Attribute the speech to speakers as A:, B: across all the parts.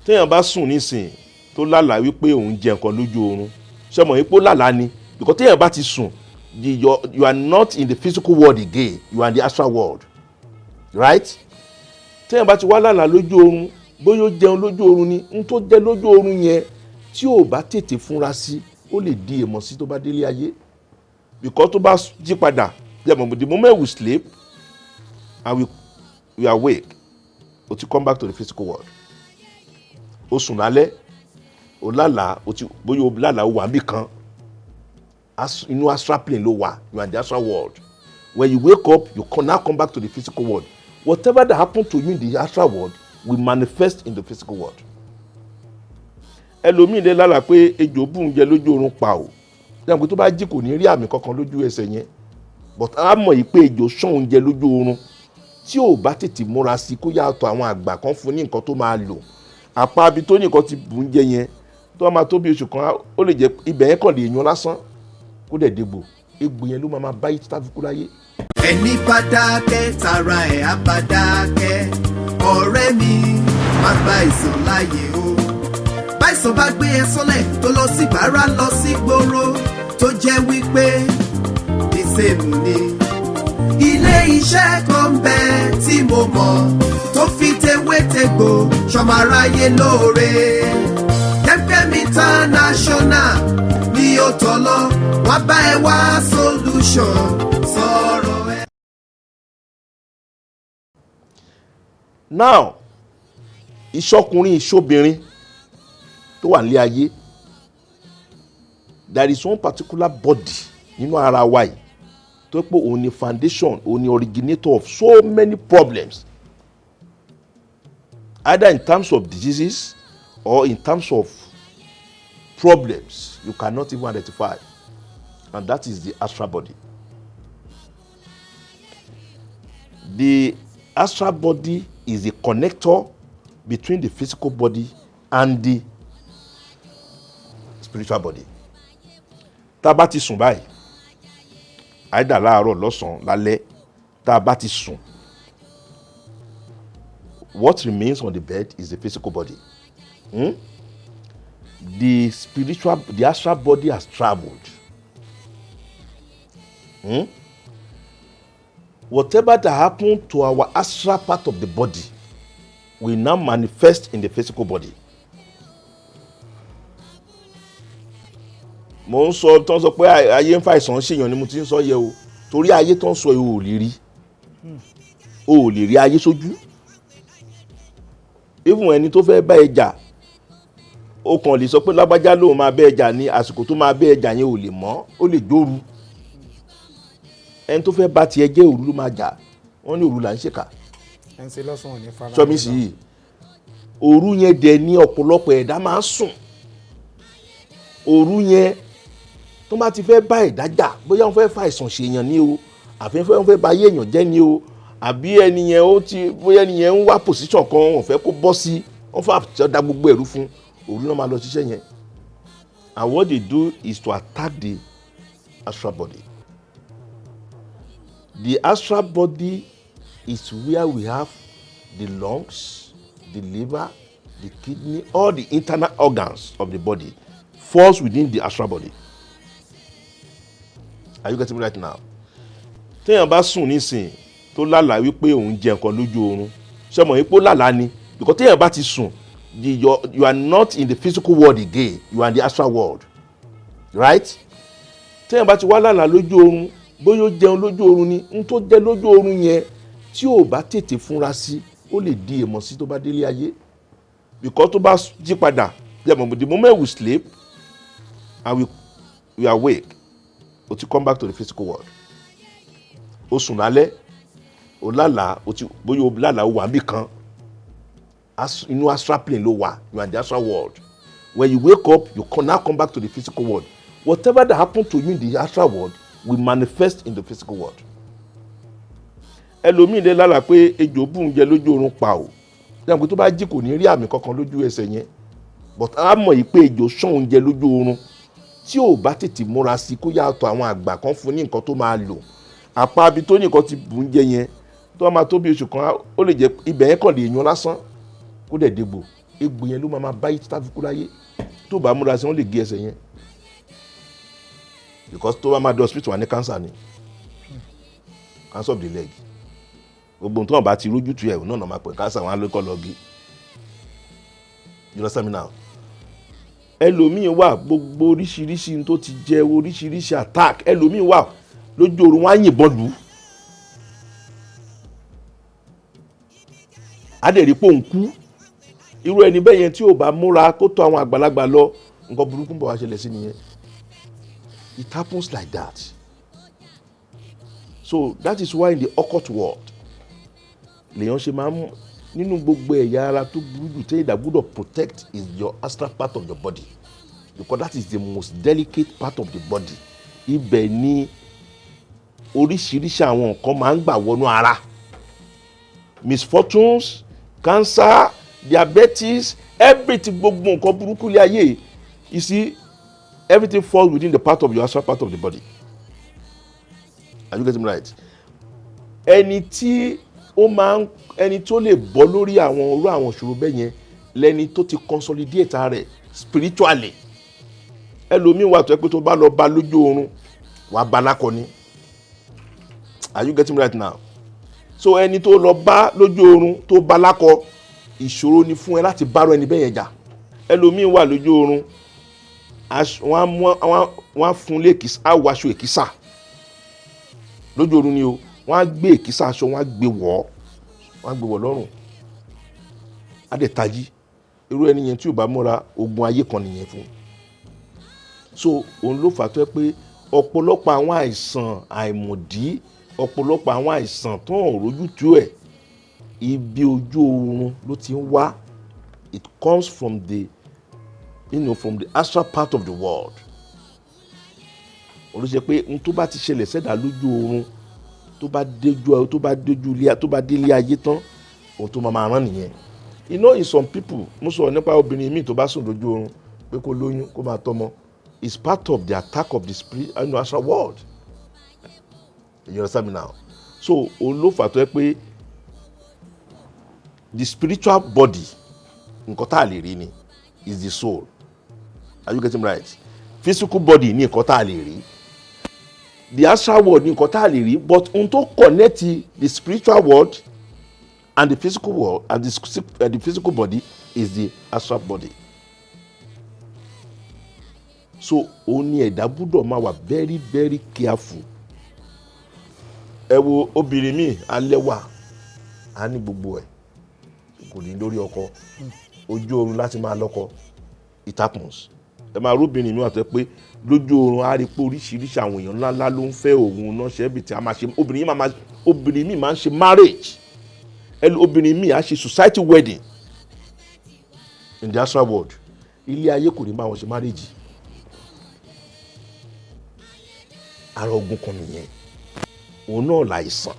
A: Téèyàn bá sùn nísìn tó lálàá wípé òun jẹ nǹkan lójú oorun, ṣé mọ̀ wípé ó lálàá ni? Because téèyàn bá ti sùn, you are not in the physical world again, you are in the astral world, right? Téèyàn bá ti wá lálàá lójú oorun, bóyá ó jẹun lójú oorun ni, n tó jẹ lójú oorun yẹn, tí ò bá tètè fúnra sí, ó lè di èèmọ̀ sí tó bá délé ayé. Because tó bá jí padà, the moment we sleep and we awake, o ti come back to the physical world. O sùn lálẹ́, o lálàá, o ti bóyá o lálàá, o wà níbì kan, inú astral plane ló wà. You are in the astral world. When you wake up, you can now come back to the physical world. Whatever that happen to you in the astral world will manifest in the physical world. Ẹlòmíì lè lálàá pé ejò bù ń jẹ lójú oorun pa o yàgò pé tó bá jí, kò ní rí àmì kankan lójú ẹsẹ̀ yẹn, but a mọ̀ yìí pé ejò ṣán oúnjẹ lójú oorun. Tí ò bá tètè múra sí, kó yàtọ̀ àwọn àgbà kan fún ní nǹkan tó máa lò, àpá abi tó ní nǹkan ti bù ń jẹ yẹn, tó bá máa tó bí oṣù kan, ó lè jẹ́ ibẹ̀ yẹn kàn lè yan lásán, kó dẹ̀ dégbò. Egbò yẹn ló máa bá yìí títí kú láyé.
B: Ẹni bá dákẹ́, tara ẹ̀ á bá dákẹ́. Ọ̀rẹ́ mi, má gba ìsàn láàyè o. Báìsàn bá gbé ẹ sọ́lẹ̀, tó lọ sí bàárà, lọ sí gbòòrò, tó jẹ́ wípé the same ni. Ilé iṣẹ́ kan bẹ tí mo mọ̀ tó fi tewétegbò ṣọmọ aráyé lóore. Kemkem International ní ó tọ́ lọ, wọ́n bá ẹ wá solution sọ̀rọ̀ ẹ.
A: Now, ìṣọkùnrin, ìṣobìnrin tó wà nílé ayé, there is one particular body nínú ara wa yìí tó pé òun ni foundation, òun ni originator of so many problems, either in terms of diseases or in terms of problems you cannot even identify, and that is the astral body. The astral body is the connector between the physical body and the spiritual body. Tá a bá ti sùn báyìí, àìdá láàárọ̀, lọ́sàn-án, lálẹ́, tá a bá ti sùn, what remains on the bed is the physical body, The spiritual, the astral body has travelled, Whatever that happen to our astral part of the body will now manifest in the physical body. Mo ń sọ tó ń sọ pé ayé ń fa àìsàn ṣèyàn ni mo ti ń sọ yẹ o, torí ayé tó ń sọ yìí, o ò lè rí, o ò lè rí ayé sójú. Even ẹni tó fẹ́ bá ẹ jà, o kàn lè sọ pé lágbájá lòun máa bẹ́ ẹ jà ní àsìkò tó máa bẹ́ ẹ jà yẹn, ò lè mọ̀. Ó lè jóru. Ẹni tó fẹ́ bá tiẹ̀ jẹ́, òru ló máa jà. Wọ́n ní òru là ń ṣèkà.
C: Ẹ̀ ń ṣe lọ́sàn-án ò ní fara.
A: Sọmi sí yìí, òru yẹn dẹ̀ ní ọ̀pọ̀lọpọ̀ ẹ̀dá máa ń sùn. Òru yẹn, tó bá ti fẹ́ bá ẹ̀dá jà, bóyá wọ́n fẹ́ fa àìsàn ṣèyàn ní o, àfi wọ́n fẹ́ ba ayé èèyàn jẹ́ ní o, àbí ẹni yẹn ó ti, bóyá ẹni yẹn ń wá position kan, wọ́n fẹ́ kó bọ́ sí, wọ́n fẹ́ da gbogbo ẹ̀rú fún, òru náà máa lọ ṣiṣẹ́ yẹn. And what they do is to attack the astral body. The astral body is where we have the lungs, the liver, the kidney, all the internal organs of the body falls within the astral body. Are you getting me right now? Téèyàn bá sùn nísìn tó lálàá wípé òun jẹ nǹkan lójú oorun, ṣé mọ̀ wípé ó lálàá ni? Because téèyàn bá ti sùn, you are not in the physical world again, you are in the astral world, right? Téèyàn bá ti wá lálàá lójú oorun, bóyá ó jẹun lójú oorun ni, n tó jẹ lójú oorun yẹn, tí ò bá tètè fúnra sí, ó lè di èèmọ̀ sí tó bá délé ayé. Because tó bá jí padà, the moment we sleep and we awake, o ti come back to the physical world. O sùn lálẹ́, o lálàá, o ti bóyá o lálàá, o wà níbì kan, inú astral plane ló wà. You are in the astral world. When you wake up, you can now come back to the physical world. Whatever that happen to you in the astral world will manifest in the physical world. Ẹlòmíì lè lálàá pé ejò bù ń jẹ lójú oorun pa o yàgò tó bá jí, kò ní rí àmì kankan lójú ẹsẹ̀ yẹn, but a mọ̀ yìí pé ejò ṣán oúnjẹ lójú oorun. Tí ò bá tètè múra sí, kó yàtọ̀ àwọn àgbà kan fún ní nǹkan tó máa lò, àpá abi tó ní nǹkan ti bù ń jẹ yẹn, tó bá máa tó bí oṣù kan, ó lè jẹ́ ibẹ̀ yẹn kàn lè yan lásán, kó dẹ̀ dégbò. Egbò yẹn ló máa bá yí títà fi kú láyé. Tó bá múra sí, wọ́n lè gé ẹsẹ̀ yẹn, because tó bá máa dé hospital, wà ní cancer ni, cancer of the leg. Gbogbo nǹkan bá ti rójú tu ẹ̀ náà máa pè cancer, wọn á lókọ́ lọ gé. You understand me now? Ẹlòmíín wà, gbogbo oríṣiríṣi tó ti jẹ, oríṣiríṣi attack. Ẹlòmíín wà, lójú oorun, wọn á yìnbọn lù ú, á dẹ̀ rí pé òun kú. Irú ẹni bẹ́ẹ̀ yẹn, tí ò bá múra kó tó àwọn àgbàlagbà lọ, nǹkan burúkú ń bọ̀ wá ṣẹlẹ̀ sí nìyẹn. It happens like that. So that is why in the occult world, lèèyàn ṣe máa ń nínú gbogbo ẹ̀yà ara tó burú jù tẹ́yìn gbọ́dọ̀ protect is your astral part of your body, because that is the most delicate part of the body. Ibẹ̀ ni oríṣiríṣi àwọn nǹkan máa ń gbà wọnú ara: misfortunes, cancer, diabetes, everything, gbogbo nǹkan burúkú lé ayé. You see, everything falls within the part of your astral part of the body. Are you getting me right? Ẹni tí ó máa ń, ẹni tó lè bọ́ lórí àwọn irú àwọn ìṣòro bẹ́ẹ̀ yẹn lẹni tó ti consolidate ara rẹ̀ spiritually. Ẹlòmíín wà tó yẹ pé tó bá lọ bá lójú oorun, wàá bá lákọni. Are you getting me right now? So ẹni tó lọ bá lójú oorun, tó bá lákọ, ìṣòro ni fún ẹ láti bárò ẹni bẹ́ẹ̀ yẹn jà. Ẹlòmíín wà lójú oorun, wọ́n á mú, wọ́n á fún lékìsà, á wọ aṣọ èkísà lójú oorun ni o. Wọ́n á gbé èkísà aṣọ, wọ́n á gbé wọ̀ ọ́, wọ́n á gbé wọ̀ lọ́rùn, á dẹ̀ tají. Irú ẹni yẹn, tí ò bá múra, ogun ayé kan nìyẹn fún. So òun ló fà á tó yẹ pé ọ̀pọ̀lọpọ̀ àwọn àìsàn àìmọ̀dí, ọ̀pọ̀lọpọ̀ àwọn àìsàn tó ń rójú tú ẹ̀, ibi ojú oorun ló ti ń wá. It comes from the you know from the astral part of the world. Olùsọ pé n tó bá ti ṣẹlẹ̀ sẹ́dá lójú oorun, tó bá déjú ilé, tó bá délé ayé tán, ohun tó máa máa rán nìyẹn. In some people, mo sọ̀rọ̀ nípa obìnrin míì tó bá sùn lójú oorun pé kó lóyún, kó máa tọ́mọ, is part of the attack of the spirit astral world. You understand me now? So òun ló fà tó yẹ pé the spiritual body, nǹkan tá a lè rí ni, is the soul. Are you getting right? Physical body ní nǹkan tá a lè rí, the astral world ní nǹkan tá a lè rí, but ohun tó connect the spiritual world and the physical world and the physical body is the astral body. So òun ni ẹ̀dá gbúdọ̀ máa wà very very careful. Ẹ wo obìnrin míì, alẹ́wà, á ní gbogbo ẹ̀, kò ní lórí ọkọ, ojú oorun láti máa lọ́kọ. It happens. Ẹ máa róbìnrin mi wà tó yẹ pé lójú oorun, á rí pé oríṣiríṣi àwọn èèyàn ńláńlá ló ń fẹ́ òun náà ṣe é tí a máa ṣe. Obìnrin yìí máa, obìnrin mi máa ń ṣe marriage, obìnrin mi á ṣe society wedding in the astral world. Ilé ayé, kò ní bá wọn ṣe marriage. Ara ogun kan nìyẹn, òun náà láìsàn.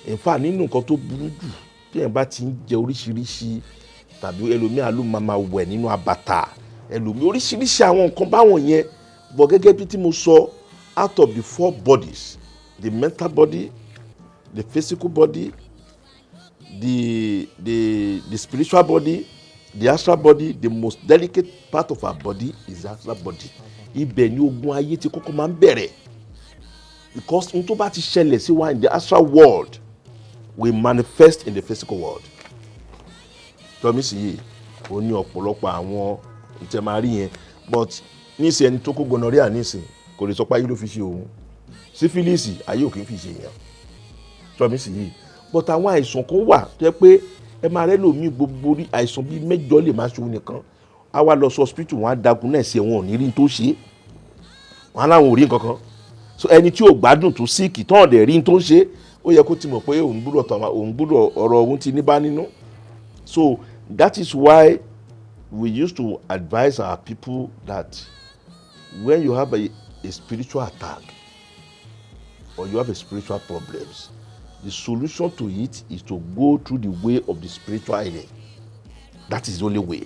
A: In fact, nínú nǹkan tó burú jù, tí èèyàn bá ti ń jẹ oríṣiríṣi, tàbí ẹlòmíà ló máa máa wẹ̀ nínú àbàtà, ẹlòmíà oríṣiríṣi àwọn nǹkan báwọn yẹn bọ̀. Gẹ́gẹ́ bí tí mo sọ, out of the four bodies, the mental body, the physical body, the spiritual body, the astral body, the most delicate part of our body is the astral body. Ibẹ̀ ni ogun ayé ti kọ́kọ́ máa ń bẹ̀rẹ̀, because ohun tó bá ti ṣẹlẹ̀ sí wa in the astral world will manifest in the physical world. Tọ́mí sì yìí, ó ní ọ̀pọ̀lọpọ̀ àwọn ìtẹ̀ máa rí yẹn, but níṣẹ́, ẹni tó kó gonorrhea nísìn, kò lè sọ pé ayé ló fi ṣe òun. Sífílìsì, ayé ò kì í fi ṣe èèyàn. Tọ́mí sì yìí, but àwọn àìsàn kan wà tó yẹ pé ẹ máa rẹ́ lòmíì, gbogbo orí àìsàn bíi mẹ́jọ lè máa ṣe òun nìkan. Á wá lọ sí hospital, wọn á dagun náà sí ẹ, wọn ò ní rí tó ṣe é, wọn á láwọn ò rí nǹkan kan. So ẹni tí ò gbádùn, tó sick, tán ọ̀dẹ̀ rí tó ń ṣe, ó yẹ kó ti mọ̀ pé òun gbúdọ̀ tọ̀, òun gbúdọ̀, ọ̀rọ̀ òun ti ní bá nínú. So that is why we used to advise our people that when you have a spiritual attack or you have a spiritual problems, the solution to it is to go through the way of the spiritual healing. That is the only way.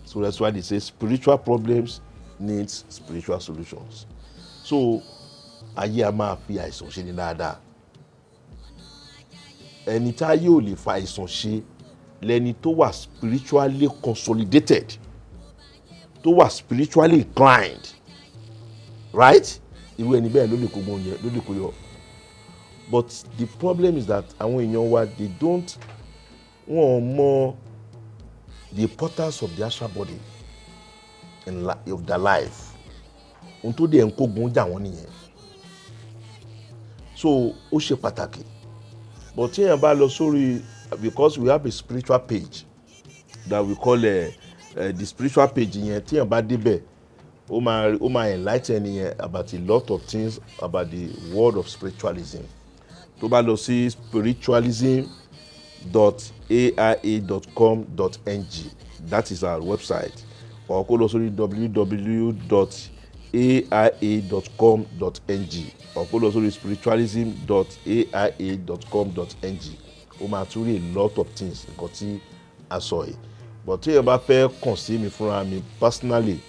A: So that's why they say spiritual problems needs spiritual solutions. So ayé a máa fi àìsàn ṣe ní dáadáa. Ẹni tá ayé ò lè fa àìsàn ṣe Lẹni tó wà spiritually consolidated, tó wà spiritually inclined, right? Irú ẹni bẹ́ẹ̀ ló lè kó gbóhùn yẹn, ló lè kó yọ. But the problem is that àwọn èèyàn wa, they don't, wọn ò mọ the importance of the astral body in of their life. Ohun tó dẹ̀ ń kógun jà wọ́n nìyẹn. So ó ṣe pàtàkì. But tí èèyàn bá lọ sórí, because we have a spiritual page that we call the spiritual page yẹn, tí èèyàn bá débẹ̀, ó máa enlighten yẹn about a lot of things about the world of spiritualism. Tó bá lọ sí spiritualism.aia.com.ng, that is our website, or kó lọ sórí www.aia.com.ng, or kó lọ sórí spiritualism.aia.com.ng, ó máa tún rí a lot of things nǹkan tí a sọ yìí. But tí èèyàn bá fẹ́ kàn sí mi fúnra mi personally,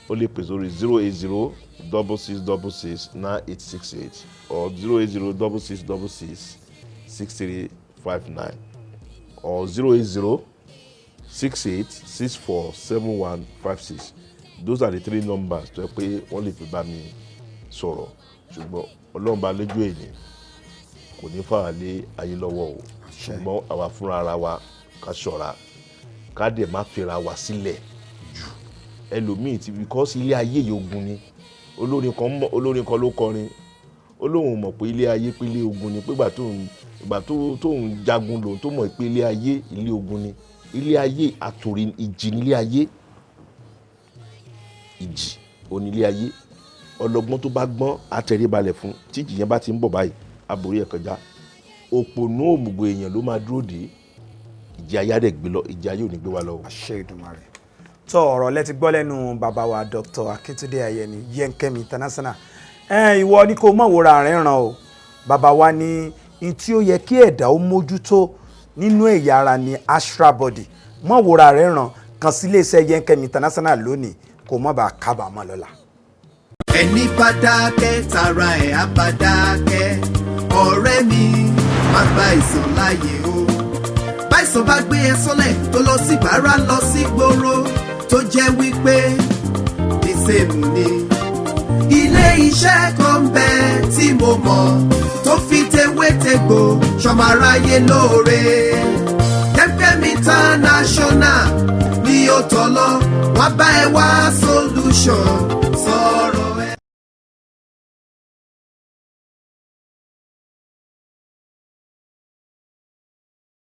A: ó lè pè sórí 08066669868 or 08066666359 or 08068647156. Those are the three numbers tó yẹ pé wọ́n lè fi bá mi sọ̀rọ̀. Ṣùgbọ́n Ọlọ́run bá lójú èyí kò ní fà wá lé ayé lọ́wọ́ o. Ṣùgbọ́n àwa fúnra ara wa, ká ṣọ́ra, ká dẹ̀ má fira wa sílẹ̀ jù. Ẹlòmíì ti, because ilé ayé yìí, ogun ni. Olórin kan mọ̀, olórin kan ló kọrin, ó lóun mọ̀ pé ilé ayé, pé ilé ogun ni, pé ìgbà tó tóun jagun lòun tó mọ̀ pé ilé ayé, ilé ogun ni. Ilé ayé àtòrí ìjì nílé ayé, ìjì onílé ayé. Ọlọ́gbọ́n tó bá gbọ́n àtẹríbalẹ̀ fún tí ìjì yẹn bá ti ń bọ̀ báyìí, aborí ẹ̀ kọjá. Òpònú òmùgọ̀ èèyàn ló máa dúró dé ìjì ayé, á dẹ̀ gbé lọ. Ìjì ayé ò ní gbé wa lọ o.
C: Àṣẹ Ìdùmarè. Tó ọ̀rọ̀ lẹ ti gbọ́ lẹ́nu bàbá wa, Dr. Akíntúndé Ayẹni, Yẹnkẹ́mi International. Ẹ ìwọ ni kò mọ̀ wòra rẹ̀ ràn o. Bàbá wa ní n tí ó yẹ kí ẹ̀dá ó mójútó nínú ẹ̀yà ara ni astral body. Mọ̀ wòra rẹ̀ ràn, kàn sí iléeṣẹ́ Yẹnkẹ́mi International lónìí, kó má bàa kábàámọ̀ lọ́la.
B: Ẹni bá dákẹ́, tara ẹ̀ á bá dákẹ́. Ọ̀rẹ́ mi, má gba ìsàn láàyè o. Báìsàn bá gbé ẹ sọ́lẹ̀, tó lọ sí bàárà, lọ sí gbòòrò, tó jẹ́ wípé the same ni. Ilé iṣẹ́ kan bẹ tí mo mọ̀ tó fi tewétegbò ṣọmọ aráyé lóore. Yemkem International ní ó tọ́ lọ, wá bá ẹ wá solution.